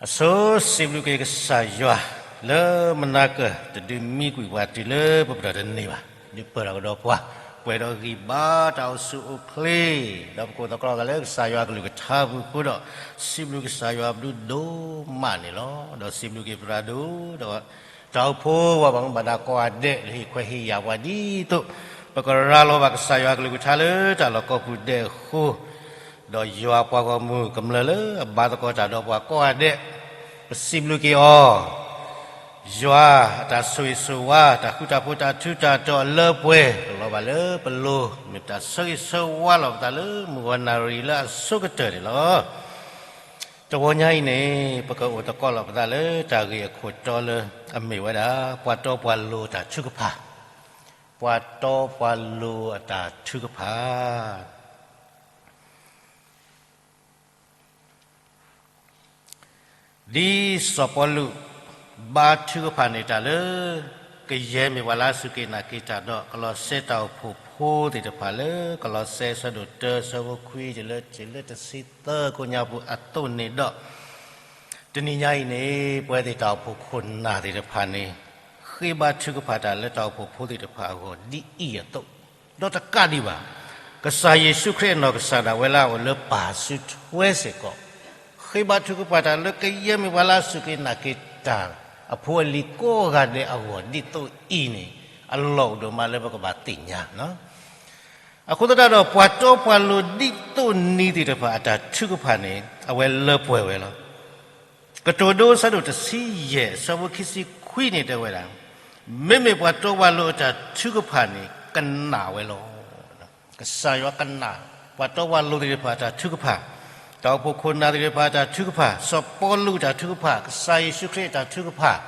အဆိ စံးဘျုးက့ၤကစၢ်ယွၤ လၢမနၤကၢၢ်တဒုးမံကွံာ်ပှၤတုၤလၢပပတီၢ်တန့ၢ်ဘၣ်, ဒုးပၢၢ်ထီၣ်ကဒီးပှၤ, ပှဲၤဒီးဂံၢ်ဘါတၢ်အိၣ်ဆူၣ်အိၣ်ချ့, ဒီးပကိးသကိးသးလၢကစၢ်ယွၤကလုၢ်ကထါပူၤအဃိဒီး, စံးဘျုးကစၢ်ယွၤဘျုးဒိၣ်မးန့ၣ်လီၤ. ဒီးစံးဘျုးက့ၤသရၣ်ဒိၣ်ဒီး တၢ်အိၣ်ဖှိၣ်ဝဲပှၤမူဘၣ်ဒါကိးဂၤဒဲး လၢဟ့ၣ်ခွဲးဟ့ၣ်ယာ်ပှၤဒ်သိး ပကရၤလီၤဘၣ်ကစၢ်ယွၤကလုၢ်ကထါလၢတၢ်လီၢ်ကိးပူၤဒဲးအဃိ, ဒီးယွၤပှၤဂီၢ်မုၢ်ကမျၢၢ်လၢအဘါသကိးတၢ်ဒီးပှၤကိးဂၤဒဲး, ပစံးဘျုးက့ၤအီၤ, ယွၤအတၢ်ဆိၣ်ဂ့ၤဆိၣ်ဝါ တၢ်ဃူတၢ်ဖိးတၢ်ထူးတၢ်တီၤအလၢပှဲၤ ကလီၤဘၣ်လၢပလိၤ မ့ၢ်တၢ်ဆၢဂ့ၤဆၢဝါလီၤပသးလၢမုၢ်ဂီၤနၣ်ရံၣ်လၢအဆိကတၢၢ်န့ၣ်လီၤ. တဝီညါအံၤန့ၣ် ပကအိၣ်သကိးလီၤပသးလၢတၢ်ဂ့ၢ်အခိၣ်တီလၢအမ့ၢ်ဝဲဒၣ် ပှၤတီပှၤလိၤအတၢ်ထုကဖၣ်, ပှၤတီပှၤလိၤအတၢ်ထုကဖၣ်. ဒ်စီၤပီလူး ဘါထုကဖၣ်န့ၢ်တၢ်လၢ ကယဲၢ်မ့ၢ်ပှၤလၢအစူၢ်က့ၤနာ်က့ၤတၢ်ဒီး ကလီးစဲတၢ်အိၣ်ဖှိၣ်ဖိသ့ၣ်တဖၣ်လၢ ကလီးစဲအဆၢဒိၣ်တၢ အဆၢဖိခွံ တုၤလၢ တုၤလၢတဆံသၢကိညါပူၤအသိးန့ၣ်ဒီး, တနံၤညါအံၤန့ၣ် ပဝဲသ့ၣ်တၢ်အိၣ်ဖှိၣ်ခိၣ်နၢ်သ့ၣ်တဖၣ်န့ၣ် ဃ့ဘါထုကဖၣ်တၢ်လၢတၢ်အိၣ်ဖှိၣ်ဖိသ့ၣ်တဖၣ်အဂီၢ်ဒ်အံၤအသိး, ဒီးတကးဒံးဘၣ်, ကစၢ်ယ့ၣ်ၡူးခရံာ်အနီၢ်ကစၢ်ဒၣ်ဝဲလၢအအိၣ်လၢပၢ်စုထွဲစ့ၢ်ကီး ဃ့ဘါထုကဖၣ်တၢ်လၢကယဲၢ်မ့ၢ်ပှၤလၢအစူၢ်က့ၤနာ်က့ၤတၢ် အဖိအလံၤကိးဂၤဒဲးအဂီၢ်ဒ်သိးအံၤန့ၣ် အလီၢ်အိၣ်ဒိၣ်မးလၢပကဘၣ်သ့ၣ်ညါ. အဃိသတးဒီး ပှၤတီပှၤလိၤဒ်သိးနံၤသ့ၣ်တဖၣ်အတၢ်ထုကဖၣ်န့ၣ် အဝဲလၢပှဲၤဝဲလီၤ. ကတိၤဒိအဆၢဒိၣ်တဆံယဲၢ် အဆၢဖိခံဆံခွံန့ၣ်တဲဝဲဒၣ်, မ့မ့ၢ်ပှၤတီပှၤလိၤအတၢ်ထုကဖၣ်န့ၣ် ကနၣ်ဝဲလီၤ. ကစၢ်ယွၤကနၣ် ပှၤတီပှၤလိၤသ့ၣ်တဖၣ်အတၢ်ထုကဖၣ်, တၢ်အိၣ်ဖှိၣ်ခိၣ်နၢ်သ့ၣ်တဖၣ်အတၢ်ထုကဖၣ်, စီၤပီလူးအတၢ်ထုကဖၣ်, ကစၢ်ယ့ၣ်ၡူးခရံာ်အတၢ်ထုကဖၣ်,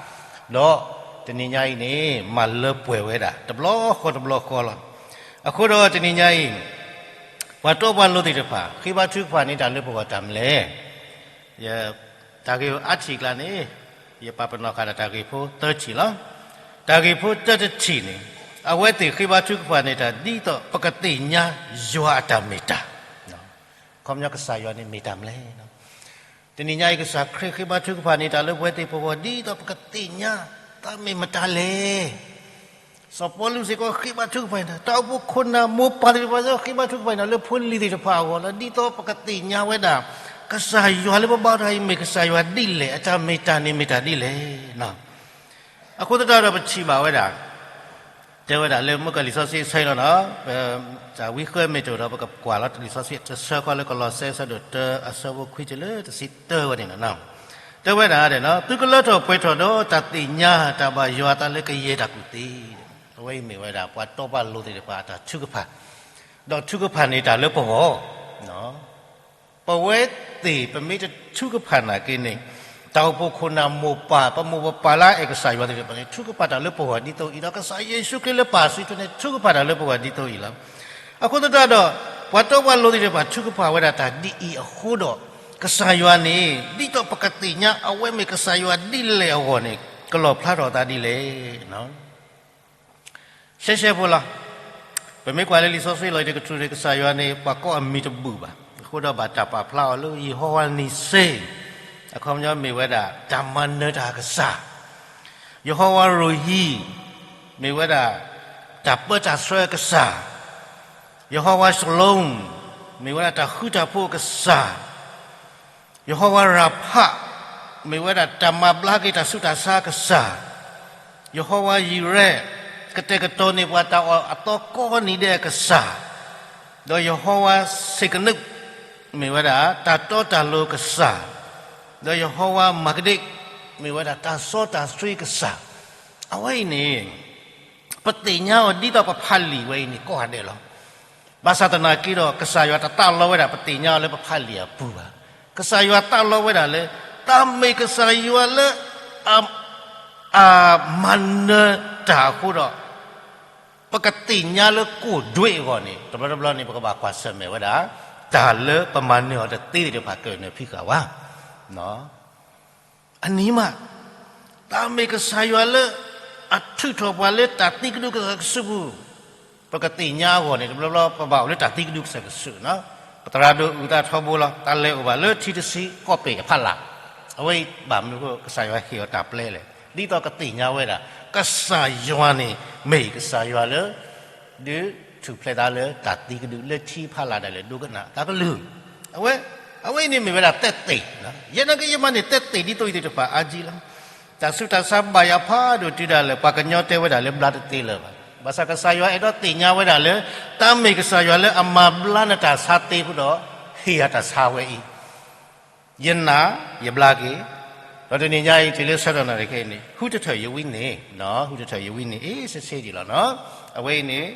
ဒီးတနံၤညါအံၤန့ၣ် မၤလၢပှဲၤဝဲဒၣ် တဘျီဃီတဘျီဃီလီၤ. အဃိဒီးတနံၤညါအံၤ ပှၤတီပှၤလိၤသ့ၣ်တဖၣ် ဃ့ဘါထုကဖၣ်န့ၢ်တၢ်လၢပဂီၢ်တၢ်မနုၤလဲၣ်. တၢ်ဂ့ၢ်အါထံၣ်အကျါန့ၣ် ယပာ်ပနီၣ်ဃာ်ဒီးတၢ်ဂ့ၢ်ဖိသၢထံၣ်လီၤ. တၢ်ဂ့ၢ်ဖိတၢတထံၣ်န့ၣ် အဝဲသ့ၣ်ဃ့ဘါထုကဖၣ်န့ၢ်တၢ် ဒ်သိးပကသ့ၣ်ညါယွၤအတၢ်မ့ၢ်တၢ်, ခီပညီကစၢ်ယွၤန့ၣ်မ့ၢ်တၢ်မနုၤလဲၣ်. တနံၤညါအံၤ ကစၢ်ခရံာ်ဃ့ဘါထုကဖၣ်န့ၢ်တၢ်လၢပဝဲသ့ၣ်ပဂီၢ် ဒ်သိးပကသ့ၣ်ညါ တၢ်မ့ၢ်မတၤလဲၣ်. စီၤပီလူးစ့ၢ်ကီးဃ့ဘါထုကဖၣ်န့ၢ်တၢ်, တၢ်အိၣ်ဖှိၣ်ခိၣ်နၢ်မိၢ်ပၢ်သ့ၣ်တဖၣ်စ့ၢ်ကီး ဃ့ဘါထုကဖၣ်န့ၢ်တၢ်လၢဖိလံၤသ့ၣ်တဖၣ်အဂီၢ်လီၤ, ဒ်သိးပကသ့ၣ်ညါဝဲဒၣ် ကစၢ်ယွၤလၢပဘါအီၤတၢ်အံၤ မ့ၢ်ကစၢ်ယွၤဒ်လဲၣ်, အတၢ်မ့ၢ်တၢ်န့ၣ်မ့ၢ်တၢ်ဒ်လဲၣ်. အဃိသတးဒီးပထံၣ်ဘၣ်ဝဲဒၣ် တဲဝဲဒၣ်လၢမုၢ်ကလံာ်စီဆှံအဆၢအံၤလီၤနီၤ, တၢ်ဝံဃၢမ့ၢ်တအိၣ်ဒီး ပကကွၢ်လီၤလံာ်စီဆှံတဆၢဃီလၢ ကလီးစဲအဆၢဒိၣ်တၢ အဆၢဖိခွံတုၤလၢတဆံသၢဝဲန့ၣ်လီၤ. တဲဝဲဒၣ်, သုကလၢထီၣ်ပှဲၤထီၣ်ဒီးတၢ်သ့ၣ်ညါ တၢ်ဘၣ်ယွၤအသးလၢကယဲၢ်တၢ်ကူၣ်သ့. အဝဲအံၤမ့ၢ်ဝဲဒၣ် ပှၤတီပှၤလိၤသ့ၣ်တဖၣ်အတၢ်ထုကဖၣ်, ဒီးထုကဖၣ်န့ၢ်တၢ်လၢပဂီၢ် ပဝဲသ့ၣ်ပမ့ၢ်တထုကဖၣ်နာ်က့န့ၣ်, တၢ်အိၣ်ဖှိၣ်ခိၣ်နၢ်မိၢ်ပၢ် ပမိၢ်ပပၢ်လၢအအဲၣ်ကစၢ်ယွၤသ့ၣ်တဖၣ်န့ၣ် ထုကဖၣ်တၢ်လၢပဂီၢ်ဒ်သိးအံၤ ဒီးကစၢ်ယ့ၣ်ၡူးခရံာ်လၢပၢ်စုထွဲန့ၣ် ထုကဖၣ်တၢ်လၢပဂီၢ်ဒ်သိးအံၤလီၤ. အဃိသတးဒီး ပှၤတီပှၤလိၤသ့ၣ်တဖၣ်ထုကဖၣ်ဝဲဒၣ်တၢ်ဒ်အံၤအဃိဒီး, ကစၢ်ယွၤန့ၣ် ဒ်သိးပကသ့ၣ်ညါအဝဲမ့ၢ်ကစၢ်ယွၤဒ်လဲၣ်အဂီၢ်န့ၣ် ကလီၣ်ဖျါထီၣ်အသးဒ်လဲၣ် ရှဲရှဲဖိလီၤ. ပမ့ၢ်ကွၢ်လၢလံာ်စီဆှံလီၤ ယကထူၣ်န့ၣ် ကစၢ်ယွၤန့ၣ် ပှၤကိးအမံၤတဘူၣ်ဘၣ်. အဃိဒီးဘၣ်တၢ်ပာ်ဖျါအီၤလၢ ယဟိဝၤနံၤစ့, အခီပညီမ့ၢ်ဝဲဒၣ် တၢ်မၤနၢၤတၢ်အကစၢ်, ယဟိဝၤရိၤဟံ, မ့ၢ်ဝဲဒၣ် တၢ်ပၢတၢ်ဆှၢအကစၢ်, ယဟိဝၤၡလိ, မ့ၢ်ဝဲဒၣ်တၢ်ဃူတၢ်ဖိးအကစၢ် ယဟိဝၤရၤဖး, မ့ၢ်ဝဲဒၣ်တၢ်မၤဘျါက့ၤတၢ်ဆူးတၢ်ဆါအကစၢ်, ယဟိဝၤယံၤရဲၣ်, ကတဲာ်ကတီၤန့ၢ်ပှၤတၢ်အီၣ်အသီကိးနံၤဒဲးအကစၢ်, ဒီးယဟိဝၤၡ့ၤကနုး, မ့ၢ်ဝဲဒၣ်တၢ်တီတၢ်လိၤအကစၢ်, ဒီးယဟိဝၤမၤကဒ့း, မ့ၢ်ဝဲဒၣ်တၢ်စီတၢ်ဆှံအကစၢ်. အဝဲအံၤန့ၣ် ပသ့ၣ်ညါအီၤဒ်သိးပဖးလံာ်ဝဲအံၤန့ၣ်ကိးဂၤဒဲးလီၤ. ဘၣ်ဆၣ်သနာ်က့ဒီး ကစၢ်ယွၤတသးလီဝဲဒၣ် ပသ့ၣ်ညါအီၤလၢပဖးလံာ်အပူၤဘၣ်. ကစၢ်ယွၤသးလီဝဲဒၣ်လၢ တၢ်မ့ၢ်ကစၢ်ယွၤလၢ အ အမၤနၢၤတၢ်အဃိဒီး ပကသ့ၣ်ညါလၢကိၣ်ဒွဲၣ်အဂီၢ်န့ၣ် တဘျီတဘျီန့ၣ် ပကဘၣ်ကွၢ်ဆၢၣ်မဲာ်ဝဲဒၣ် တၢ်လၢပမၤနၢၤအီၤတသ့သ့ၣ်တဖၣ် ကနၢၤဖံးဃာ်ဝဲ အနံၤမး, တၢ်မ့ၢ်ကစၢ်ယွၤလၢ အထုးထီၣ်ပှၤလၢတၢ်သံကဒုကစၢ်ကဆူးပူၤ, ပကသ့ၣ်ညါအဂီၢ်န့ၣ် တဘျီဘျီပဘၣ်အိၣ်လၢတၢ်သံကဒုကစၢ်ကဆူး, ပသရၣ်ဒိၣ်အုၣ်သးထီဘိလီၤ, တၢ်လဲၤအိၣ်ဘၣ်လၢထံတဆံကီၢ်ပဲၢ်အဖီလာ်, အဝဲအံၤဘၣ်မနုၤအဃိ ကစၢ်ယွၤဟ့ၣ်အီၤတၢ်ပျဲလဲၣ်. ဒ်သိးကသ့ၣ်ညါဝဲဒၣ် ကစၢ်ယွၤန့ၣ် မ့ၢ်ကစၢ်ယွၤလၢ ဒုးထူၣ်ဖျဲးသးလၢတၢ်သံကဒု လၢထံဖးလၢ်ဒၣ်လဲာ် ဒိကနၣ်သးကလုၢ်. အဝဲ, အဝဲအံၤန့ၣ်မ့ၢ်ဝဲဒၣ်သက်သေ, ယဲနာ်က့ယမါန့ၣ် သက်သေဒ်သိးအံၤသ့ၣ်တဖၣ်အါကံလီၤ. တၢ်ဆူးတၢ်ဆါဘၣ်ယၤဖးဒိၣ်တုၤဒၣ်လဲာ် ပှၤကညီတဲဝဲဒၣ်လၢဘျါတသ့လၢၤဘၣ်. ဘၣ်ဆၣ်ကစၢ်ယွၤအဲၣ်ဒိးသ့ၣ်ညါဝဲဒၣ်လၢ တၢ်မ့ၢ်ကစၢ်ယွၤလၢအမၤဘျါနတၢ်ဆါသ့အဃိဒီး ဟ့ၣ်ယၤတၢ်ဆါဝဲအံၤ ယနာ် ယဘျါက့ၤ, ဒီးတနံၤညါအံၤ တုၤလၢဆၢထၢၣ်နၣ်ရံၣ်ခဲအံၤန့ၣ် ဟူးတထၢၣ်ယဝံန့ၣ်, ဟူးတထၢၣ်ယဝံန့ၣ် အ့ၣ် စ့ဆ့ဒံးလီၤနီၤ. အဝဲအံၤန့ၣ်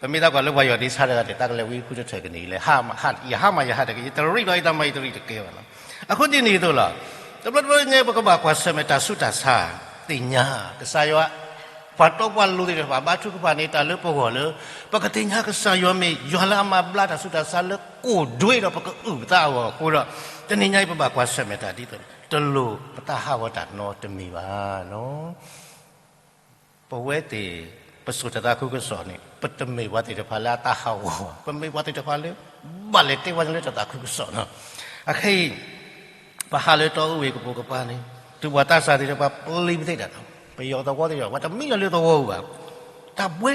ပမ့ၢ်သးကွၢ်လၢပှၤယွၤဒ့ဆါတဂၤန့ၣ် သးကလဲၤဝံဟူးတထၢၣ်ကန့ၣ်လဲၣ်, ယဟးမးယဟးတက့ၢ်, ယတရံးဒီးယတၢ်မၤယတရံးတကဲဘၣ်နီၤ. အဃိဒ်န့ၣ်အသိးလီၤ. တဘျီတဘျီညါ ပကဘၣ်ကွၢ်ဆၢၣ်မဲာ်တၢ်ဆူးတၢ်ဆါ, သ့ၣ်ညါ ကစၢ်ယွၤ ပှၤတီပှၤလိၤသ့ၣ်တဖၣ် ဘါထုကဖၣ်န့ၢ်တၢ်လၢပဂီၢ်လၢ ပကသ့ၣ်ညါကစၢ်ယွၤမ့ၢ်ယွၤလၢအမၤဘျါတၢ်ဆူးတၢ်ဆါလၢကိၣ်ဒွဲဒီးပကအုၣ်ပသးအဂီၢ်အဃိဒီး တနံၤညါအံၤပဘၣ်ကွၢ်ဆၢၣ်မဲာ်တၢ်ဒ်သိး တလိၣ်ပတၢ်ဟးဂီၤတၢ်နီတမံၤဘၣ်နီၤ. ပဝဲသ့ၣ် ပစိာ်တၢ်သးခုကစီၣ်န့ၣ် ပတမ့ၢ်ပှၤသ့ၣ်တဖၣ်လၢအတၢ်ဟးဂီၤဘၣ်, ပမ့ၢ်ပှၤသ့ၣ်တဖၣ်လၢ ဘၣ်လဲၤတဲဝဲလၢတၢ်သးခုကစီၣ်နီၤ. အခဲအံၤ ပဟးလၢတီအူဝ့ၢ်ကပိာ်ကပၤန့ၣ် တုၤပှၤသးစၢ်သ့ၣ်တဖၣ်ပျံၤပသ့ၣ်တၢ်နီၤ, ပယီၤသဝီသ့ၣ်တဖၣ် ပှၤတမံလီၤလၢသဝီပူၤဘၣ်, တၢ်ဘှဲ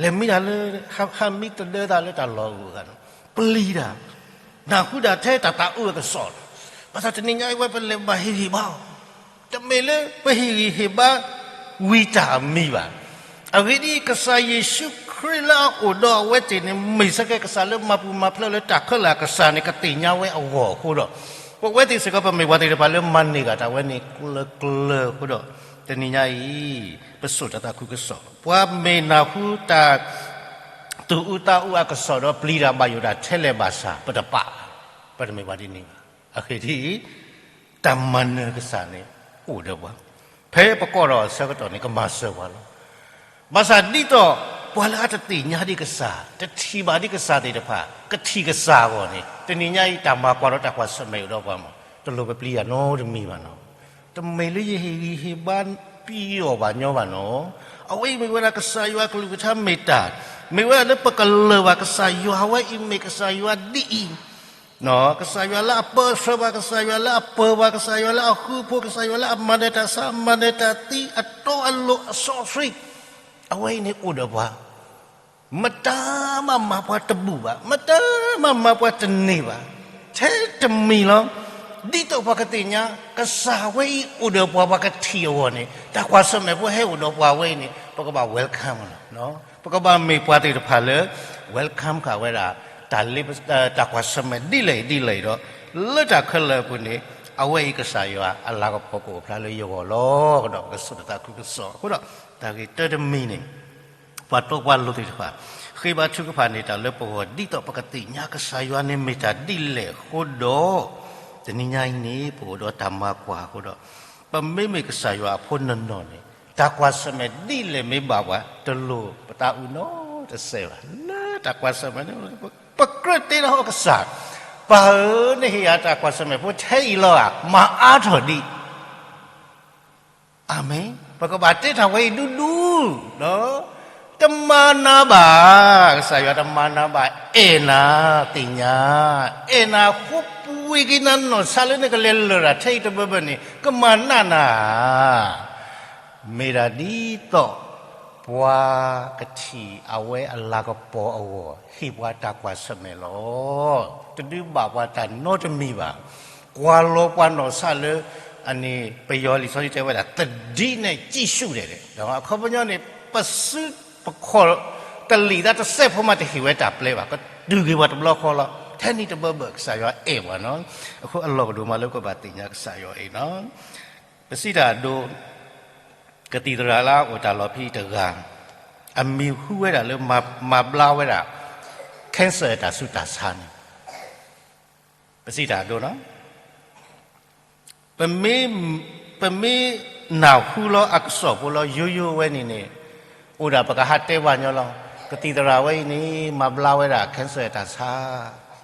လဲၤမံတၢ်လၢ ဟးမံတဒၢသးလၢတၢ်လီၢ်အဂၤနီၤ, ပျံၤတၢ်, နၢ်ဟူတၢ်ထဲတၢ်သးအုးအကစီၣ်လီၤ. ဘၣ်ဆၣ်တနံၤညါအံၤဝဲပလဲၤဘၣ်ဟ့ၣ်ဂံၢ်ဟ့ၣ်ဘါအီၤ, တမ့ၢ်လၢပဟ့ၣ်ဂံၢ်ဟ့ၣ်ဘါဝံၤတၢ်အမံၤဘၣ်. အဂ့ၢ်ဒ်အံၤ ကစၢ်ယ့ၣ်ၡူးခရံာ်လၢအအိၣ်ဒီးအဝဲသ့ၣ်န့ၣ် မ့ၢ်စ့ၢ်ကီးကစၢ်လၢမၤပူၤမၤဖျဲးလၢတၢ်ခဲလၢာ်အကစၢ်န့ၣ် ကသ့ၣ်ညါဝဲအဂီၢ်အဃိဒီး ပဝဲသ့ၣ်စ့ၢ်ကီး ပမ့ၢ်ပှၤသ့ၣ်တဖၣ်လၢမၤန့ၢ်ဂၤတၢ်ဝဲန့ၣ် ကျၢၤကျၢၤအဃိဒီး တနံၤညါအံၤ ပစိာ်တၢ်သးခုကစီၣ်, ပှၤမ့ၢ်နၢ်ဟူတၢ်သူၣ်အုးသးအုးအကစီၣ်ဒီး ပျံၤတၢ်ဘၣ်ယိၣ်တၢ်ထဲလဲၣ်ဘၣ်ဆၣ် ပတပာ်ဘၣ်, ပတမ့ၢ်ပှၤဒ်န့ၣ်ဘၣ်. အဂ့ၢ်ဒ်အံၤ တၢ်မၤနၢၤကစၢ်န့ၣ် အိၣ်ဒီးပှၤ, ဖဲပကိးထီၣ်အဆၢကတီၢ်န့ၣ် ကမၤစၢၤပှၤလီၤ. ဘၣ်ဆၣ်ဒ်သိး ပှၤလၢအတသ့ၣ်ညါဒံးကစၢ်, တထံၣ်ဘၣ်ဒံးကစၢ်သ့ၣ်တဖၣ် ကထံၣ်ကစၢ်အဂီၢ်န့ၣ် တနံၤညါအံၤ တၢ်မၤကွၢ်ဒီးတၢ်ကွၢ်ဆၢၣ်မဲာ်အိၣ်ဒီးပှၤမး, တလိၣ်ပပျံၤယၤနီတမံၤဘၣ်နီၤ. တမ့ၢ်လၢယဟ့ၣ်ဂံၢ်ဟ့ၣ်ဘါပံအီၤဘၣ်ညီဘၣ်နီၤ. အဝဲအံၤမ့ၢ်ဝဲဒၣ်ကစၢ်ယွၤကလုၢ်ကထါမ့ၢ်တၢ်, မ့ၢ်ဝဲဒၣ်လၢပကလၢၢ်ဘၣ်ကစၢ်ယွၤဝဲအံၤမ့ၢ်ကစၢ်ယွၤဒ်အံၤ ကစၢ်ယွၤလၢအပၢဆှၢပှၤ, ကစၢ်ယွၤလၢအပၢၤပှၤ, ကစၢ်ယွၤလၢအဃူဖိ, ကစၢ်ယွၤလၢအမၤနၢၤတၢ်ဆါ, မၤနၢၤတၢ်သံ, အတီအလိၤအစီဆှံ, အဝဲအံၤန့ၣ်အိၣ်ဒီးပှၤ, မတၤမၤမၤပှၤတဘူၣ်ဘၣ်, မတၤမၤမၤပှၤတန့ၢ်ဘၣ်, ထဲတမံၤလီၤ. ဒ်သိးပှၤကသ့ၣ်ညါ ကစၢ်ဝဲအံၤအိၣ်ဒီးပှၤ, ပှၤကထံၣ်အဂီၢ်န့ၣ် တၢ်ကွၢ်ဆၢၣ်မဲာ်ဖိဟဲအိၣ်ဒီးပှၤဝဲအံၤန့ၣ် ပကဘၣ် welcome လီၤ. ပကဘၣ်မ့ၢ်ပှၤသ့ၣ်တဖၣ်လၢ welcome ဃာ်ဝဲဒၣ် တၢ်လ့, တၢ်ကွၢ်ဆၢၣ်မဲာ်ဒ်လဲၣ်ဒ်လဲၣ်ဒီး လၢတၢ်ခဲလၢာ်အပူၤန့ၣ် အဝဲအံၤကစၢ်ယွၤအလၤကပီၤကအိၣ်ဖျါလၢယဂီၢ်လီၤ. ကဒီးပကစိာ်တၢ်သးခုကစီၣ်အဃိဒီး တၢ်ဂ့ၢ်တၢတမံၤန့ၣ် ပှၤတီပှၤလိၤသ့ၣ်တဖၣ် ဃ့ဘါထုကဖၣ်န့ၢ်တၢ်လၢပဂီၢ် ဒ်သိးပကသ့ၣ်ညါကစၢ်ယွၤန့ၣ်မ့ၢ်တၢ်ဒ်လဲၣ်အဃိဒီး တနံၤညါအံၤန့ၣ် ပအိၣ်ဒီးတၢ်မၤကွၢ်အဃိဒီး ပမ့မ့ၢ်ကစၢ်ယွၤအဖိနီၢ်နီၢ်န့ၣ် တၢ်ကွၢ်ဆၢၣ်မဲာ်ဒ်လဲၣ်မ့ၢ်ဘၣ်ပှၤ တလိၣ်ပသးအုးနီတစဲးဘၣ်. လၢတၢ်ကွၢ်ဆၢၣ်မဲာ်န့ၣ် ပကြၢးတဲဒၣ်ဟီၣ်ကစၢ်, ပၢ်ဧၢ, နဟ့ၣ်ယၤတၢ်ကွၢ်ဆၢၣ်မဲာ်ဖိထဲအံၤလီၤဧါ, မၤအါထီၣ်ဒံး အၤမ့ၣ်. ပကဘၣ်တဲတၢ်ဝဲအံၤဒူဒူ, တမၤနၤဘၣ်, ကစၢ်ယွၤတမၤနၤဘၣ်, အဲၣ်နၤ, သ့ၣ်ညါ, အဲၣ်နၤအဃိ ပှ့ၤက့ၤနၤနီၢ်ဆါလၢနကလဲၤလၢာ်တၢ်ထဲအံၤတဘၢဘၢန့ၣ် ကမၤနးနၤဧါ. မ့ၢ်ဒၣ်ဒ်သိး ပှၤကထံၣ်အဝဲအလၤကပီၤအဂီၢ် ဟ့ၣ်ပှၤတၢ်ကွၢ်ဆၢၣ်မဲာ်လီၤ. တဒုးဘၣ်ပှၤတၢ်နီတမံၤဘၣ်. ကွၢ်လီၤပှၤနီၢ်ဆါလၢ အန့ၣ် ပယီၤလံာ်စီဆှံတဲဝဲဒၣ် သတိနဲ့ကြည့်ရှုတယ်, အခီပညီန့ၣ် ပစုပခီၣ် ကလံာ်သးတစဲးဖိမးတဟ့ၣ်ဝဲတၢ်ပျဲဘၣ်, ကတုၤက့ၤပှၤတဘျီဃီလီၤ. ထဲန့ၣ်တဘၢဘၢ ကစၢ်ယွၤအဲၣ်ပှၤနီၤ. အဃိအလီၢ်ကဒိၣ်မးလၢပဘၣ်သ့ၣ်ညါကစၢ်ယွၤအံၤနီၤ. ပစံးတၢ်အဒိ ကသံၣ်သရၣ်လၢအအိၣ်တၢ်လီၢ်ဖဲတဂၤ အမံၤဟူဝဲဒၣ်လၢ မၤဘျါဝဲဒၣ် cancer တၢ်ဆူးတၢ်ဆါန့ၣ် ပစံးတၢ်အဒိနီၤ. ပမ့ၢ်, ပမ့ၢ်နၢ်ဟူလီၤအကစီၣ်ဖိလီၤ ယိယိဝဲန့ၣ်န့ၣ် အိၣ်ဒၣ်ပကဟးတဲပှၤညီလီၤ. ကသံၣ်သရၣ်ဝဲအံၤန့ၣ် မၤဘျါဝဲဒၣ် cancer တၢ်ဆါ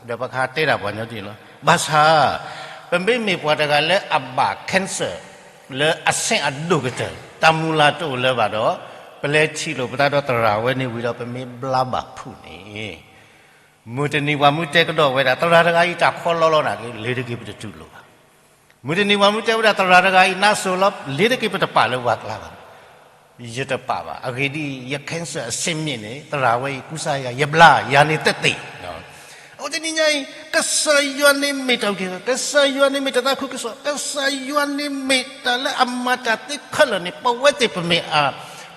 ဒီးပကဟးတဲတၢ်ပှၤညီဒ်န့ၣ်လီၤ. ဘၣ်ဆၣ် ပမ့မ့ၢ်ပှၤတဂၤလၢအဘၣ် cancer လၢအဆင့်အဒိၣ်ကတၢၢ် တၢ်မုၢ်လၢ်တအိၣ်လၢၤဘၣ်ဒီး ပလဲၤထံၣ်လိာ်ပသးဒီးသရၣ်ဝဲန့ၣ်ဝံၤဒီး ပမ့ၢ်ဘျါဘၣ်ဖုးန့ၣ် မုၢ်တနံၤပှၤမုၢ်တဲကဒီးဝဲဒၣ် သရၣ်တဂၤအံၤတၢ်ခီလီၤလီၤနာ်က့ လ့ၤတဂ့ၤ ပတတူၢ်လိာ်ဘၣ်. မုၢ်တနံၤပှၤမုၢ်တဲဝဲဒၣ်သရၣ်တဂၤအံၤ နါစိၤလီၤ လ့ၤတက့ၤ ပတပာ်လၢပှၤကျါဘၣ်. ယတပာ်ဘၣ်. အဂ့ၢ်ဒ်အံၤ ယ cancer အဆ့မ့ၣ်န့ၣ် သရၣ်ဝဲအံၤကူစါယၤ ယဘျါ ယၤန့ၣ်သ့ၣ်သ့ၣ် အဝဲတနံၤညါအံၤ ကစၢ်ယွၤန့ၣ်မ့ၢ်တၢ်အုၣ်က့ၤခီၣ်, ကစၢ်ယွၤန့ၣ်မ့ၢ်တၢ်သးခုကစီၣ်, ကစၢ်ယွၤန့ၣ်မ့ၢ်တၢ်လၢအမၤတၢ်သ့ခဲလၢာ်န့ၣ် ပဝဲသ့ၣ်ပမ့ၢ်အ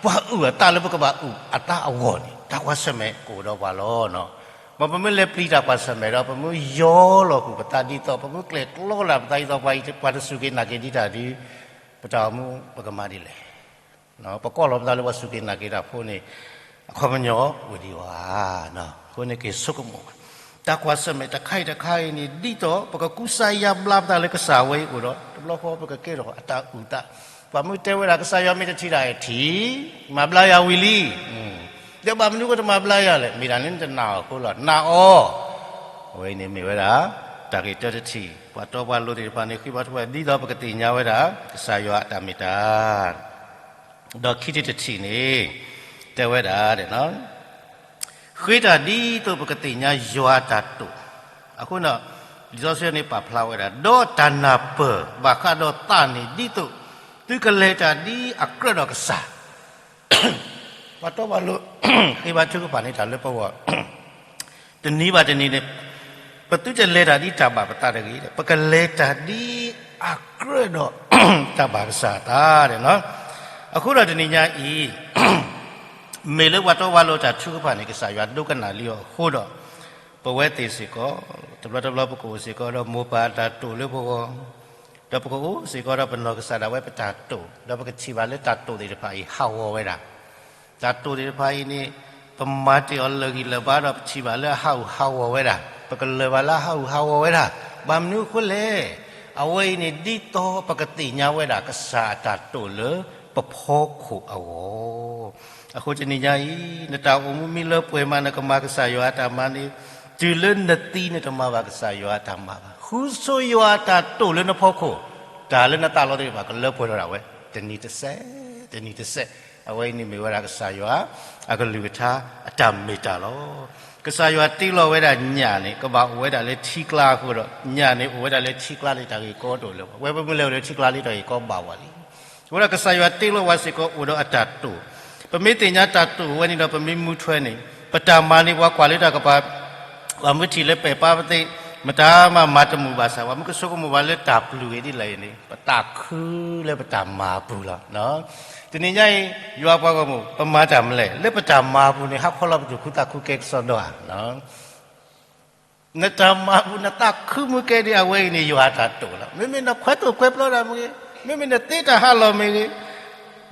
ပှၤအုၣ်အသးလၢပကဘၣ်အုၣ်အသးအဂီၢ်န့ၣ် တၢ်ကွၢ်ဆၢၣ်မဲာ်ကအိၣ်ဒီးပှၤလီၤ. မ်ပမ့ၢ်လဲၤပျံၤတၢ်ကွၢ်ဆၢၣ်မဲာ်ဒီး ပမ့ၢ်ယီၤလီၤကွံာ်ပသးဒ်သိး ပမ့ၢ်ကျဲၣ်ကျီလၢပသးဒ်သိးပှၤတစူၢ်က့ၤနာ်က့ၤဒံးတၢ်ဒီး ပတၢ်အိၣ်မူပကမၤဒ်လဲၣ်. ပကိးလီၤပသးလၢပှၤစူၢ်က့ၤနာ်က့ၤတၢ်ဖိန့ၣ် အခီပညီအိၣ်ဒံးဘၣ်. အဃိန့ၣ်က့ၤဆိကမိၣ်ဘၣ်. တၢ်ကွၢ်ဆၢၣ်မဲာ်တခါအံၤတခါအံၤန့ၣ် ဒ်သိးပကကူစါယါဘျါပသးလၢကစၢ်ဝဲအံၤအအိၣ်ဒီး တဘျီဃီပကကဲထီၣ်အတၢ်အုၣ်သး, ပှၤမ့ၢ်တဲဝဲဒၣ် ကစၢ်ယွၤမ့ၢ်တထံၣ်တၢ်အံၤထံၣ်, မၤဘျါယၤဝံၤလံ. ဒီးဘၣ်မနုၤအဃိတမၤဘျါယၤလဲၣ်, မ့ၢ်ဒၣ်လၢနတနာ်အီၤအဃိလီၤ. နာ်အီၤ, အဝဲအံၤန့ၣ်မ့ၢ်ဝဲဒၣ် တၢ်ဂ့ၢ်တၢတထံၣ်. ပှၤတီပှၤလိၤသ့ၣ်တဖၣ်န့ၣ် ဃ့ဘါထုကဖၣ်ဒ်သိးပကသ့ၣ်ညါဝဲဒၣ် ကစၢ်ယွၤအတၢ်မ့ၢ်တၢ် ဒီးခံထံၣ်တထံၣ်န့ၣ် တဲဝဲဒၣ် ဃ့တၢ်ဒ်သိးပကသ့ၣ်ညါယွၤအတၢ်တိာ်. အဃိန့ၣ် လံာ်စီဆှံန့ၣ်ပာ်ဖျါဝဲဒၣ် ဒီးတၢ်နၢ်ပၢၢ်ဘၣ်ဃးဒီးသးန့ၣ် ဒ်သိးသုကလဲၤတၢ်ဒ်အကြၢးဒီးကစၢ် ပှၤတီပှၤလိၤ ဃ့ဘါထုကဖၣ်န့ၢ်တၢ်လၢပဂီၢ် တနံၤဘၣ်တနံၤန့ၣ် ပသုတလဲၤတၢ်ဒ်တၢ်ဘၣ်ပသးတဂ့ၤ, ပကလဲၤတၢ်ဒ်အကြၢးဒီးတၢ်ဘၣ်ကစၢ်အသးန့ၣ်လီၤ. အဃိဒီးတနံၤညါအံၤ မ့ၢ်လၢပှၤတီပှၤလိၤတၢ်ထုကဖၣ်န့ၣ် ကစၢ်ယွၤဒိကနၣ်လံအီၤအဃိဒီး ပဝဲသ့ၣ်စ့ၢ်ကီး တဘျီတဘျီပကအိၣ်စ့ၢ်ကီးဒီးမိၢ်ပၢ်အတၢ်တိာ်လၢပဂီၢ်, ဒီးပကအိၣ်စ့ၢ်ကီးဒီးပနီၢ်ကစၢ်ဒၣ်ဝဲပတၢ်တိာ်, ဒီးပကထံၣ်ဘၣ်လၢတၢ်တိာ်သ့ၣ်တဖၣ်အံၤဟးဂီၤဝဲဒၣ် တၢ်တိာ်သ့ၣ်တဖၣ်အံၤန့ၣ် ပမၤတ့ၢ်အီၤလၢာ်ဂံၢ်လၢာ်ဘါဒီးပထံၣ်ဘၣ်လၢအဟးဂူာ်ဟးဂီၤဝဲဒၣ်, ပကလၢၤဘၣ်လၢအဟးဂူာ်ဟးဂီၤဝဲဒၣ်. ဘၣ်မနုၤအဃိလဲၣ်. အဝဲအံၤန့ၣ်ဒ်သိးပကသ့ၣ်ညါဝဲဒၣ်ကစၢ်အတၢ်တိာ်လၢပဖီခိၣ်အဂီၢ်. အဃိတနံၤညါအံၤ နတၢ်အိၣ်မူမ့ၢ်လၢပှဲၤမး နကမၤကစၢ်ယွၤအတၢ်မၤန့ၣ် တုၤလၢနသံနတမၤဘၣ်ကစၢ်ယွၤအတၢ်မၤဘၣ်. ဃုဆိယွၤအတၢ်တိာ်လၢနဖီခိၣ်, တၢ်လၢနသးလီသ့ၣ်တဖၣ်ကလၢပှဲၤထီၣ်ဒၣ်ဝဲ တနံၤတစဲး တနံၤတစဲး. အဝဲအံၤန့ၣ်မ့ၢ်ဝဲဒၣ်ကစၢ်ယွၤအကလုၢ်ကထါအတၢ်မ့ၢ်တၢ်လီၤ. ကစၢ်ယွၤတ့လီၤဝဲဒၣ်ညၣ်န့ၣ် ကဘၣ်အိၣ်ဝဲဒၣ်လၢထံကျါအဃိဒီး ညၣ်န့ၣ်အိၣ်ဝဲဒၣ်လၢထံကျါန့ၣ် တၢ်ဂ့ၢ်ကီတအိၣ်လၢၤဘၣ်. ဝဲပမ့ၢ်လဲၤအိၣ်လၢထံကျါလံ တၢ်ဂ့ၢ်ကီဘၣ်ဝဲလံ. အဃိဒီးကစၢ်ယွၤတ့လီၤဝဲစ့ၢ်ကီးအိၣ်ဒီးအတၢ်တိာ်, ပမ့ၢ်သ့ၣ်ညါတၢ်တိာ်ဝဲန့ၣ်ဒီး ပမ့ၢ်မူထွဲန့ၣ် ပတၢ်မၤန့ၣ် ပှၤကွၢ်လၢတၢ်ကပၤ ပှၤမ့ၢ်ထံၣ်လၢပဲာ်ပၢ်ပသ့ၣ် မတၤမၤမၤတမုာ်ဘၣ်ဆၣ် ပှၤမ့ၢ်ကဆိကမိၣ်ပှၤလၢတၢ်ပျုၤအံၤဒ်လဲၣ်အံၤန့ၣ် ပသးခုလၢပတၢ်မၤအပူၤလီၤ. တနံၤညါအံၤ ယွၤပှၤဂီၢ်မုၢ် ပမၤတၢ်မနုၤလဲၣ် လၢပတၢ်မၤအပူၤန့ၣ် ဟးခီလီၤပသူၣ်ခုသးခုကဲကစီဒီဧါ. နတၢ်မၤအပူၤ နသးခုမုၢ်ကဲဒ်အဝဲအံၤန့ၣ် ယွၤအတၢ်တိာ်လီၤ. မ့မ့ၢ်နခွဲးသိၣ်ခွဲးပျီတၢ်မ့ၢ်ဂ့ၤ, မ့မ့ၢ်နသ့တၢ်ဟးလီၢ်မ့ၢ်ဂ့ၤ,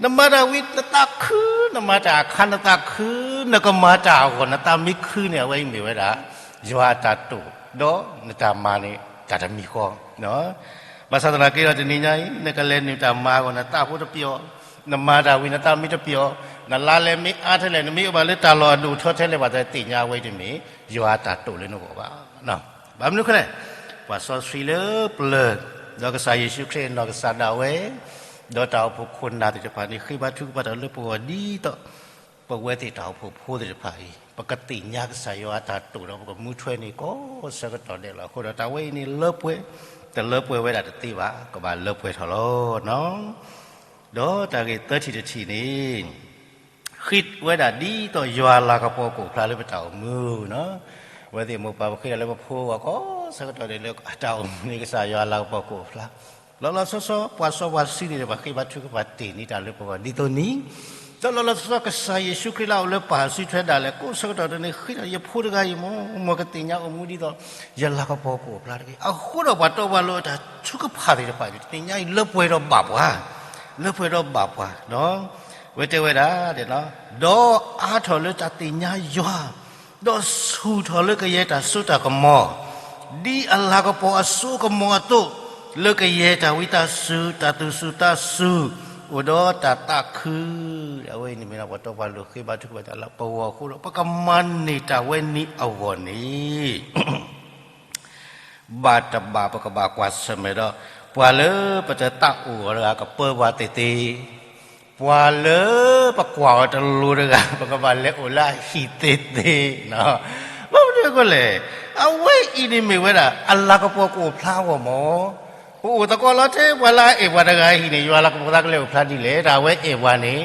နမၤတၢ်ဝံၤ နသးခု, နမၤတၢ်အခါ နသးခု, နကမၤတၢ်အဂီၢ် နသးမ့ၢ်ခုန့ၣ် အဝဲအံၤမ့ၢ်ဝဲဒၣ် ယွၤအတၢ်တိာ်, ဒီးနတၢ်မၤန့ၣ် တၢ်တမံၤဃီ ဘၣ်ဆၣ်သနာ်က့ဒီး တနံၤညါအံၤ နကလဲၤနုာ်တၢ်မၤအဂီၢ် နသးဖိတပျီၤ, နမၤတၢ်ဝံၤ နသးမ့ၢ်တပျီၤ, နလါလဲမ့ၢ်အါထဲလဲၣ် နမ့ၢ်အိၣ်ဘၣ်လၢတၢ်လီၢ်အဒိၣ်ထီထဲလဲၣ် ဘၣ်သ့ၣ်ညါအဝဲအံၤတမ့ၢ် ယွၤအတၢ်တိာ်လၢနဂီၢ်ဘၣ်. ဘၣ်မနုၤအဃိလဲၣ်, ပှၤစီဆှံလၢပျၢၤ ဒီးကစၢ်ယ့ၣ်ၡူးခရံာ်အနီၢ်ကစၢ်ဒၣ်ဝဲ ဒီးတၢ်အိၣ်ဖှိၣ်ခိၣ်နၢ်သ့ၣ်တဖၣ်န့ၣ် ဃ့ဘါထုကဖၣ်တၢ်လၢပဂီၢ်ဒ်သိး ပဝဲသ့ၣ်တၢ်အိၣ်ဖှိၣ်ဖိသ့ၣ်တဖၣ်အံၤ ပကသ့ၣ်ညါကစၢ်ယွၤအတၢ်တိာ်ဒီး ပကမူထွဲန့ၢ်ကိးဆၢကတီၢ်ဒဲးလီၤ. အဃိဒီးတၢ်ဝဲအံၤန့ၣ်လၢပှဲၤ, တလၢပှဲၤဝဲဒၣ်တသ့ဘၣ်, ကဘၣ်လၢပှဲၤထီၣ်လီၤ. ဒီးတၢ်ဂ့ၢ်သၢထံၣ်တထံၣ်န့ၣ် ဃ့ဝဲဒၣ်ဒ်သိးယွၤအလၤကပီၤကအိၣ်ဖျါလၢပတၢ်အိၣ်မူ, အဝဲသ့ၣ်မိၢ်ပၢ်ပဃ့ဒၣ်လၢပဖိအဂီၢ်ကိးဆၢကတီၢ်ဒဲးလၢ တၢ်အိၣ်မူန့ၣ်ကစၢ်ယွၤအလၤကပီၤကအိၣ်ဖျါ လီၤလီၤဆီဆီ ပှၤစီပှၤဆှံသ့ၣ်တဖၣ်ဃ့ဘါထုကဖၣ်တ့ၢ်န့ၢ်တၢ်လၢပဂီၢ် ဒ်သိးန့ၣ်, ဒီးလီၤလီၤဆီဆီ ကစၢ်ယ့ၣ်ၡူးခရံာ်လၢအအိၣ်လၢပၢ်စုထွဲဒၣ်လဲာ် ကိးဆၢကတီၢ်ဒဲးန့ၣ် ဃ့ထီၣ်ယဖိတဂၤအံၤ မ်ကသ့ၣ်ညါအိၣ်မူဒ်သိး ယလၤကပီၤကအိၣ်ဖျါတက့ၢ်. အဃိဒီးပှၤတီပှၤလိၤအတၢ်ထုကဖၣ်သ့ၣ်တဖၣ်န့ၣ် တနံၤညါအံၤလၢပှဲၤဒီးဘၣ်ပှၤ, လၢပှဲၤဒီးဘၣ်ပှၤ, ဝဲတဲဝဲဒၣ်, ဒီးအါထီၣ်လၢတၢ်သ့ၣ်ညါယွၤ ဒီးဆူၣ်ထီၣ်လၢကယဲၢ်တၢ်စိတၢ်ကမီၤ, ဒ်အလၤကပီၤအစိကမီၤအသိး, လၢကယဲၢ်တၢ်ဝံသးစူၤ, တၢ်သူၣ်စူၤသးစူၤ, အိၣ်ဒီးတၢ်သးခု, အဝဲအံၤန့ၣ်မ့ၢ်ဒၣ်ပှၤတီပှၤလိၤဃ့ဘါထုကဖၣ်တၢ်လၢပဂီၢ်အဃိဒီး ပကမၤန့ၢ်တၢ်ဝဲန့ၣ်အဂီၢ်န့ၣ် ဘၣ်တဘၣ်ပကဘၣ်ကွၢ်ဆၢၣ်မဲာ်ဒီး ပှၤလၢပတသးအိၣ်အီၤတဂၤကပၢပှၤသ့ၣ်သ့ၣ်, ပှၤလၢပကွၢ်အီၤတလိၤတဂၤ ပကဘၣ်လဲၤအိၣ်လၢအဟံၣ်သ့ၣ်သ့ၣ်, ဘၣ်မနုၤအဃိလဲၣ်, အဝဲအံၤန့ၣ်မ့ၢ်ဝဲဒၣ် အလၤကပီၤကအိၣ်ဖျါအဂီၢ်မၢ် ပအိၣ်သကိးလီၤထဲပှၤလၢအအဲၣ်ပှၤတဂၤဟံၣ်န့ၣ် ယွၤလၤကပီၤသးကလဲၤအိၣ်ဖျါဒ်လဲၣ်, တၢ်အဝဲအဲၣ်ပှၤန့ၣ်,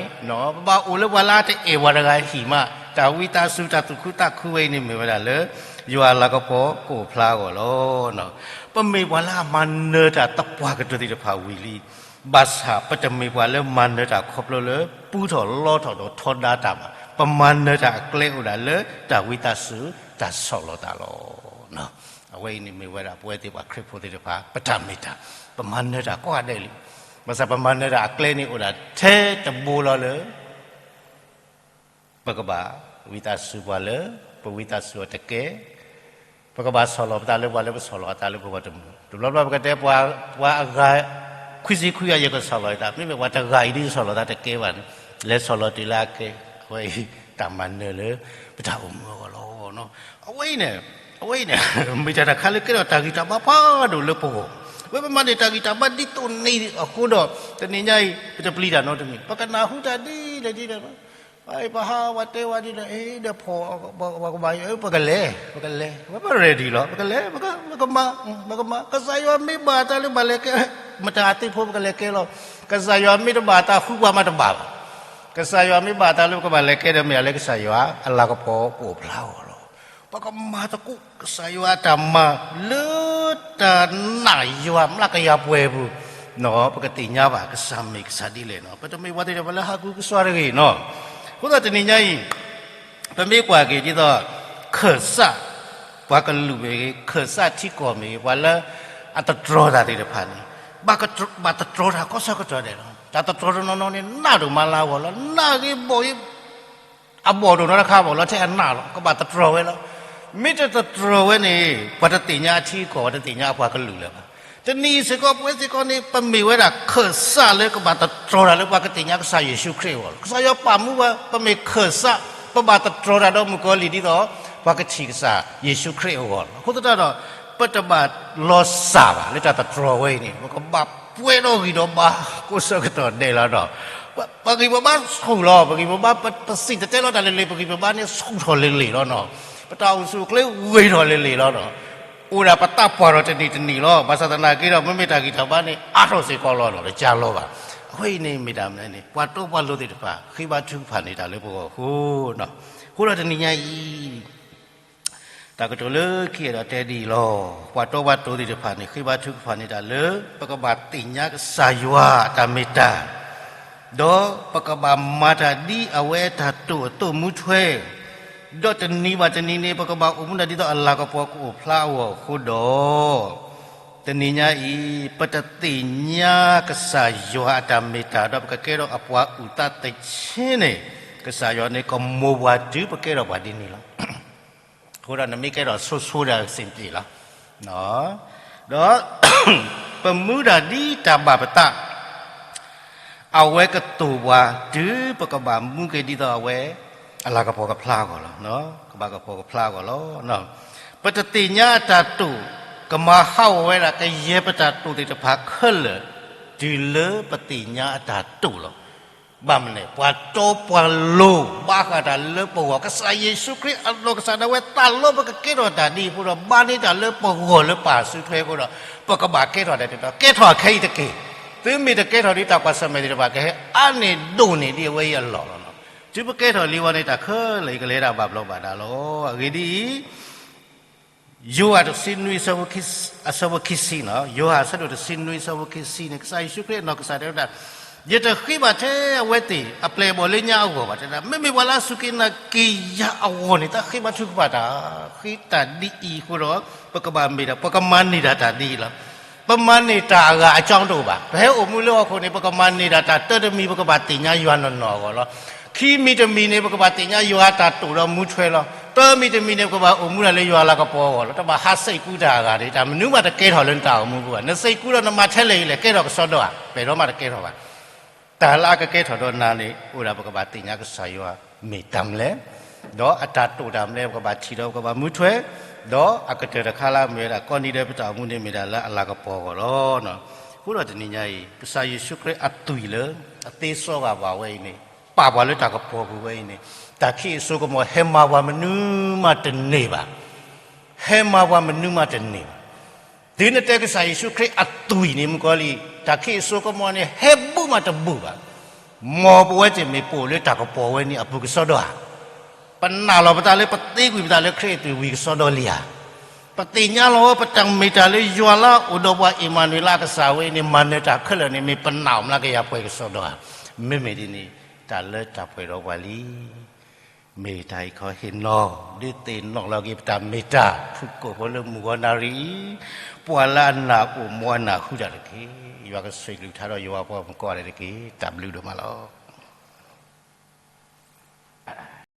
ပဘၣ်အိၣ်လၢပှၤလၢအတအဲၣ်ပှၤတဂၤဟံၣ်မး, တၢ်ဝံသးစူၤ တၢ်သူၣ်ခုသးခုဝဲအံၤန့ၣ်မ့ၢ်ဝဲဒၣ်လၢ ယွၤလၤကပီၤကအိၣ်ဖျါအဂီၢ်လီၤ. ပမ့ၢ်ပှၤလၢအမၤနၢၤတၢ်သပှၢ်ကတၢၢ်သ့ၣ်တဖၣ်ဝံၤလံ, ဘၣ်ဆၣ်ပတမ့ၢ်ပှၤလၢမၤနၢၤတၢ်ခီဖျိလၢ ပူထီၣ်လီထီၣ်ဒီးထီဒါတၢ်ဘၣ်, ပမၤနၢၤတၢ်အကျဲအိၣ်ဒၣ်လၢတၢ်ဝံသးစူၤ တၢ်ဆီၣ်လီၤသးလီၤ. အဝဲအံၤန့ၣ်မ့ၢ်ဝဲဒၣ်ပဝဲသ့ၣ်ပှၤခရံာ်ဖိသ့ၣ်တဖၣ် ပတၢ်မ့ၢ်တၢ်, ပမၤနၢၤတၢ်ကိးဂၤဒဲးလံ, ဘၣ်ဆၣ်ပမၤနၢၤတၢ်အကျဲန့ၣ်အိၣ်ဒၣ်ထဲတဘိလီၤလၢ ပကဘၣ်ဝံသးစူၤပှၤလၢ ပဝံသးစူၤအီၤတကဲ, ပကဘၣ်ဆီၣ်လီၤပသးလၢပှၤလၢပဆီၣ်လီၤအသးလၢပဂီၢ်တမုာ်, တဘျီဘျီပကတဲပှၤ, ပှၤအဂၤ ခွံဆံခွံဂၤ ယကဆီၣ်လီၤယသး, မ့မ့ၢ်ပှၤတဂၤအံၤဒ်ဆီၣ်လီၤသးတကဲဘၣ်န့ၣ်, လဲၤဆီၣ်လီၤတုၤလၢအကဲ, အဝဲအံၤ တၢ်မၤနၢၤလၢ ပတၢ်အိၣ်မူအဂီၢ်လီၤ. အဝဲအံၤန့ၣ်, အဝဲအံၤန့ၣ် မ့ၢ်တၢ်တခါလၢကဲထီၣ်တၢ်ဂံၢ်တၢ်ဘါဖးဒိၣ်လၢပဂီၢ်, ဝဲပမၤန့ၢ်တၢ်ဂံၢ်တၢ်ဘါဒ်သိးန့ၣ်အဃိဒီး တနံၤညါအံၤ ပတပျံၤတၢ်နီတမံၤ, ပကနၢ်ဟူတၢ်ဒ်လဲၣ်ဒ်လဲၣ်လီၤ. ပှၤဟးဝဲတဲဝဲဒ်လဲၣ်, အဲ ဒီးဖီၣ်, ပှၤကဘၣ်, ပကလဲၤ, ပကလဲၤ, ဝဲပ ready လီၤ, ပကလဲၤ, ပကမၤ, ပကမၤ, ကစၢ်ယွၤမ့ၢ်ဘၣ်အသးလၢပဘၣ်လဲၤကဲ, မတၤအသ့ၣ်ဖိပကလဲၤကဲလီၤ, ကစၢ်ယွၤမ့ၢ်တဘၣ်အသးဃုပှၤမးတဘၣ်ဘၣ်, ကစၢ်ယွၤမ့ၢ်ဘၣ်အသးလၢပကဘၣ်လဲၤကဲဒီးမ့ၢ်အလၢကစၢ်ယွၤ အလၤကပီၤကအိၣ်ဖျါအဂီၢ်လီၤ. ပကမၤသကိးကစၢ်ယွၤအတၢ်မၤ လၢတၢ်နာ်ယွၤမျးကယၤပှဲၤပူၤ, ပကသ့ၣ်ညါဘၣ်ကစၢ်မ့ၢ်ကစၢ်ဒ်လဲၣ်နီၤ, ပတမ့ၢ်ပှၤသ့ၣ်တဖၣ်လၢဟးကူကစၢ်တဂ့ၤနီၤ. အဃိသတးတနံၤညါအံၤ ပမ့ၢ်ကွၢ်က့ၤဒ်သိး ခၢၣ်စး ပှၤကလုာ်မ့ၢ်ဂ့ၤ, ခၢၣ်စးထံကီၢ်မ့ၢ်ဂ့ၤ, ပှၤလၢအသတြီၤတၢ်သ့ၣ်တဖၣ်န့ၣ် ဘၣ်သတြီၤတၢ်ကိးဆၢကတီၢ်ဒဲးလီၤ. တၢ်သတြီၤတနီၤနီၤန့ၣ် နးဒိၣ်မးလၢအဂီၢ်လီၤ. နးဂ့ၤဘီၣ်ဂ့ၤ အဘီၣ်ဒိၣ်နီတခါဘၣ်လီၤ, ထဲအနးလီၤ, ကဘၣ်သတြီၤဝဲလီၤ. မ့ၢ်တသတြီၤဝဲန့ၣ် ပှၤတသ့ၣ်ညါအထံအကီၢ်, ပှၤတသ့ၣ်ညါအပှၤကလုာ်လၢၤဘၣ်. တနံၤအံၤစ့ၢ်ကီး ပဝဲစ့ၢ်ကီးန့ၣ် ပမ့ၢ်ဝဲဒၣ်ခၢၣ်စးလၢကဘၣ်သတြီၤတၢ်လၢပှၤကသ့ၣ်ညါကစၢ်ယ့ၣ်ၡူးခရံာ်အဂီၢ်လီၤ. ကစၢ်ယွၤပာ်မူပှၤ ပမ့ၢ်ခၢၣ်စး, ပဘၣ်သတြီၤတၢ်ဒီးမုၣ်ကီၤလံၢ်ဒ်သိး ပှၤကထံၣ်ကစၢ်ယ့ၣ်ၡူးခရံာ်အဂီၢ်လီၤ. အဃိသတးဒီး ပတဘၣ်လီၤစၢ်ဘၣ်လၢတၢ်သတြီၤဝဲအံၤန့ၣ် ပကဘၣ်ပှဲၤဒီးဂံၢ်ဒီးဘါကိးဆၢကတီၢ်ဒဲးလီၤဒီး ပဂံၢ်ပဘါဆူၣ်လီၤ. ပဂံၢ်ပဘါ ပစံၣ်တဲၤတဲလီၤတၢ်လၢလံာ်, ပဂံၢ်ပဘါန့ၣ်ဆူၣ်ထီၣ်လံာ်လံာ်လီၤနီၤ. ပတၢ်အိၣ်ဆူၣ်အိၣ်ချ့ဂ့ၤထီၣ်လံာ်လံာ်လီၤနီၤ. အိၣ်ဒၣ်ပသးပှၢ်ထီၣ်တနံၤတနံၤလီၤ. ဘၣ်ဆၣ်သနာ်က့ဒီး မ့မ့ၢ်တၢ်ဂံၢ်တၢ်ဘါန့ၣ် အါထီၣ်စ့ၢ်ကီးလီၤနီၤ, တကးလီၤဘၣ်. အဃိအံၤန့ၣ်မ့ၢ်တၢ်မနုၤန့ၣ် ပှၤတီပှၤလိၤသ့ၣ်တဖၣ် ဃ့ဘါထုကဖၣ်န့ၢ်တၢ်လၢပဂီၢ်အဃိနီၤ. အဃိဒီးတနံၤညါအံၤ တၢ်ကတိၤလၢခံအဲၣ်ဒိးတဲဒ်အံၤလီၤ. ပှၤတီပှၤလိၤသ့ၣ်တဖၣ်န့ၣ် ဃ့ဘါထုကဖၣ်န့ၢ်တၢ်လၢ ပကဘၣ်သ့ၣ်ညါကစၢ်ယွၤအတၢ်မ့ၢ်တၢ်, ဒီးပကဘၣ်မၤတၢ်ဒ်အဝဲအတၢ်တိာ်အသိးမူထွဲ, ဒီးတနံၤဘၣ်တနံၤန့ၣ် ပကဘၣ်အိၣ်မူဒၣ်ဒ်သိးအလၤကပီၤကအိၣ်ဖျါအဂီၢ်အဃိဒီး, တနံၤညါအံၤ ပတသ့ၣ်ညါကစၢ်ယွၤအတၢ်မ့ၢ်တၢ် ဒီးပကကဲထီၣ်အပှၤအုၣ်သးသ့ၣ်ဆ့န့ၣ်, ကစၢ်ယွၤန့ၣ်ကမိၢ်ပှၢ်တုၤပကဲထီၣ်ပှၤဒ်န့ၣ်လီၤ. အဃိဒီးနမ့ၢ်ကဲထီၣ်ဆိဆိဒီးစ့ၢ်ကီးလီၤ. ဒီး ပမူဒၣ်ဒ်တၢ်ဘၣ်ပသး, အဝဲကတိၤပှၤတုၤပကဘၣ်မူက့ၤဒ်သိးအဝဲ အလၤကပီၤကဖျါအဂီၢ်လီၤ. ကဘၣ်ကပီၤကဖျါအဂီၢ်လီၤ. ပတသ့ၣ်ညါအတၢ်တိာ်, ကမၤဟးဂီၤဝဲဒၣ် ကယဲၢ်ပတၢ်တိာ်သ့ၣ်တဖၣ်ခဲလၢာ်, တုၤလၢပသ့ၣ်ညါအတၢ်တိာ်လီၤ. ဘၣ်မနုၤလဲၣ်, ပှၤတီပှၤလိၤ ဘၣ်ဃးတၢ်လၢပဂီၢ်, ကစၢ်ယ့ၣ်ၡူးခရံာ်အနီၢ်ကစၢ်ဒၣ်ဝဲ သးလီပကကဲထီၣ်တၢ်ဒ်အံၤအဃိဒီး ဘၣ်န့ၢ်တၢ်လၢပဂီၢ်လၢပာ်စုထွဲအဃိဒီး ပကဘၣ်ကဲထီၣ်တၢ်ဒ်သိး ကဲထီၣ်အခဲအံၤတက့ၢ်. သုမ့ၢ်တကဲထီၣ်ဒ်တၢ်ကွၢ်ဆၢၣ်မဲာ်သ့ၣ်တဖၣ် ကဟဲအါန့ၢ်ဒိၣ်န့ၢ်ဒ်အဝဲအံၤအလီၢ်လီၤ. တုၤပကဲထီၣ်လံဝဲန့ၣ် တၢ်ခဲလၢာ်အံၤကလဲၤဒၣ်ဘၣ်ဘျီးဘၣ်ဒါလီၤ. အဂ့ၢ်ဒ်အံၤ ယိၤဟၣ်တဆံနွံ အဆၢဖိခံဆံ, ယိၤဟၣ်အဆၢဒိၣ်တဆံနွံ အဆၢဖိခံဆံန့ၣ် ကစၢ်ယ့ၣ်ၡူးခရံာ်အနီၢ်ကစၢ်တဲဝဲဒၣ်, ယတဃ့ဘၣ်ထဲအဝဲသ့ၣ်အပျဲၢ်အဘီၣ်လၢညါအဂီၢ်ဘၣ်, တဲဒၣ် မ့မ့ၢ်ပှၤလၢအစူၢ်က့ၤနာ်က့ၤယၤအဂီၢ်န့ၣ် တၢ်ဃ့ဘါထုကဖၣ်တၢ်, ဃ့တၢ်ဒ်အံၤအဃိဒီး ပကဘၣ်မ့ၢ်ဒၣ် ပကမၤန့ၢ်ဒၣ်တၢ်ဒ်အံၤလီၤ. ပမၤန့ၢ်တၢ်အဂၤအကၠီတအိၣ်ဘၣ်. ပဟဲအိၣ်မူလၢဟီၣ်ခိၣ်န့ၣ် ပကမၤန့ၢ်ဒၣ်တၢ်တၢတမံၤ ပကဘၣ်သ့ၣ်ညါယွၤနီၢ်နီၢ်အဂီၢ်လီၤ. ခံမံၤတမံၤန့ၣ် ပကဘၣ်သ့ၣ်ညါယွၤအတၢ်တိာ်ဒီးမူထွဲလီၤ. သၢမံၤတမံၤန့ၣ် ပကဘၣ်အိၣ်မူဒၣ်လၢယွၤအလၤကပီၤအဂီၢ်လီၤ. တဘၣ်ဟးစဲးကူတၢ်အဂၤန့ၣ် တၢ်မနုၤမးတကဲထီၣ်လၢနတၢ်အိၣ်မူပူၤဘၣ်. နစဲးကူဒီးနမၤထဲလဲၣ်အံၤလဲၣ် ကဲထီၣ်ကစီဒီဧါ, ပဲာ်ထီၣ်မးတကဲထီၣ်ဘၣ်. တၢ်လၢအကကဲထီၣ်ဒီးနၤန့ၣ် အိၣ်ဒၣ်ပကဘၣ်သ့ၣ်ညါကစၢ်ယွၤမ့ၢ်တၢ်မနုၤလဲၣ်, ဒီးအတၢ်တိာ်တၢ်မနုၤလဲၣ် ပကဘၣ်ထံၣ်ဒီးပကဘၣ်မူထွဲ, ဒီးအကတၢၢ်တခါလၢအမ့ၢ်ဝဲဒၣ် ကိးနံၤဒဲးပတၢ်အိၣ်မူန့ၣ်မ့ၢ်ဒၣ်လၢအလၤကပီၤအဂီၢ်လီၤ. အဃိဒီးတနံၤညါအံၤ ကစၢ်ယ့ၣ်ၡူးခရံာ်အသွံၣ်လၢ အသ့စီဂၢၢ်ဘၣ်ဝဲအံၤန့ၣ် ပာ်ပှၤလၢတၢ်ကပီၤပူၤဝဲအံၤန့ၣ် တၢ်ခံးအစိကမီၤ ဟဲမၤပှၤမနုၤမးတန့ၢ်ဘၣ်. ဟဲမၤပှၤမနုၤမးတန့ၢ်ဘၣ်. တုၤနတဲကစၢ်ယ့ၣ်ၡူးခရံာ်အသွံၣ်န့ၣ် မုၣ်ကီၤလံၢ် တၢ်ခံးစိကမီၤန့ၣ် ဟဲဘူးမးတဘူးဘၣ်. မ်ပဝဲသ့ၣ်မ့ၢ်ပအိၣ်လၢတၢ်ကပီၤဝဲန့ၣ်အပူၤကစီဒီဧါ. ပနာ်လီၤပသးလၢပသ့ကွံာ်ပသးလၢခရံာ်အသွံၣ်ဝံၤကစီဒီလံဧါ. ပသ့ၣ်ညါလီၤဝဲ ပတၢ်မ့ၢ်တၢ်လၢယွၤလၢအအိၣ်ဒီးပှၤ အ့မၤနူၤအ့လး ကစၢ်ဝဲန့ၣ် မၤနၢၤတၢ်ခဲလၢာ်န့ၣ် မ့ၢ်ပနာ်အီၤမျးကယၤပှဲၤကစီဒီဧါ. မ့မ့ၢ်ဒ်န့ၣ် တၢ်လၢတၢ်ပှဲၤဒီးပှၤလံ မ့ၢ်တၢ်အံၤခီဟ့ၣ်နီၤ ဒုးသ့ၣ်နီၣ်လီၤက့ၤပတၢ်မ့ၢ်တၢ် ဖုၣ်ကိာ်ဖိလၢမုၢ်ဂီၤနၣ်ရံၣ်အံၤ, ပှၤလၢအနၢ်အိၣ် မ်အနၢ်ဟူတၢ်တက့ၢ်. ယွၤကဆိၣ်ဂ့ၤကလုၢ်ကထါဒီးယွၤပှၤမုၣ်ကိးဂၤဒဲးတက့ၢ်. တၢ်ဘျုးဒိၣ်မးလီၤ.